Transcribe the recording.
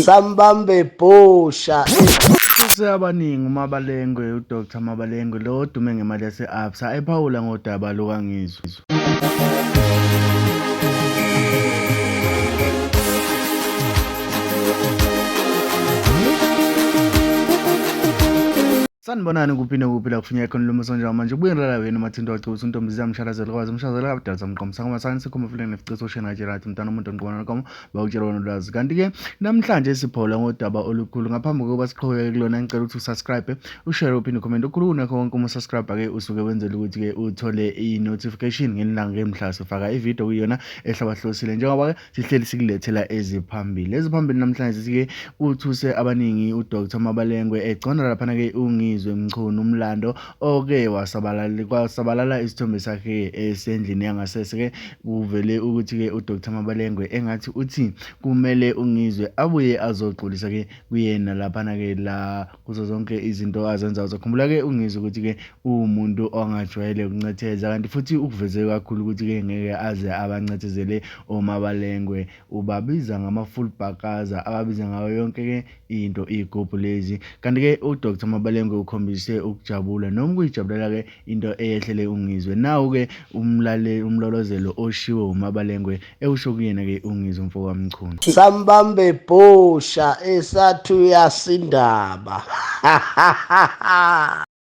Sambambe bhosha. Use abaningi uMabalengwe uDr Mabalengwe lo odume ngemali yase-Absa ephawula ngodaba lukaNgizwe. Sanibonani kuphi nekuphi la kufinyeka khona lo sonja manje ubuye ngilala wena umathinto wacebisa untombi ziyamshalazela kwazi umshazela abadala zamqomsa ngoma sani sikhoma fuleni nefice soshena kajela mntana umuntu onqobana nkomo bawutshela wona ulwazi kanti-ke namhlanje siphola ngodaba olukhulu ngaphambi kokuba siqhubeke kulona ngicela ukuthi usubscribe ushare uphinde ucomment okukhulu kunakho konke uma usubscribe-ke usuke wenzela ukuthi-ke uthole i-notification ngelanga ke mhla sifaka ividiyo kuyona ehlabahlosile njengoba-ke sihleli sikulethela eziphambili eziphambili namhlanje sithi-ke uthuse abaningi uDr Mabalengwe egcona laphana-ke uNgizwe Mchunu umlando oke wasabalala kwasabalala isithombe sakhe esendlini yangasese-ke kuvele ukuthi-ke uDr Mabalengwe engathi uthi kumele uNgizwe abuye azoxolisa-ke kuyena laphana-ke la kuzo zonke izinto azenzayo. Uzokhumbula-ke uNgizwe ukuthi-ke uwumuntu ongajwayele ukuncetheza kanti futhi ukuveze kakhulu ukuthi-ke ngeke aze abancethezele oMabalengwe. Ubabiza ngama-full bhakaza ababiza ngayo yonke-ke into iy'gubhu lezi. Kanti-ke uDr Mabalengwe ukhombise ukujabula noma ukuyijabulela-ke into eyehlele uNgizwe. Nawu-ke umlale umlolozelo oshiwo uMabalengwe ewusho kuyena-ke uNgizwe mfokaMchunu. Sambambe bhosha esathi uyasindaba.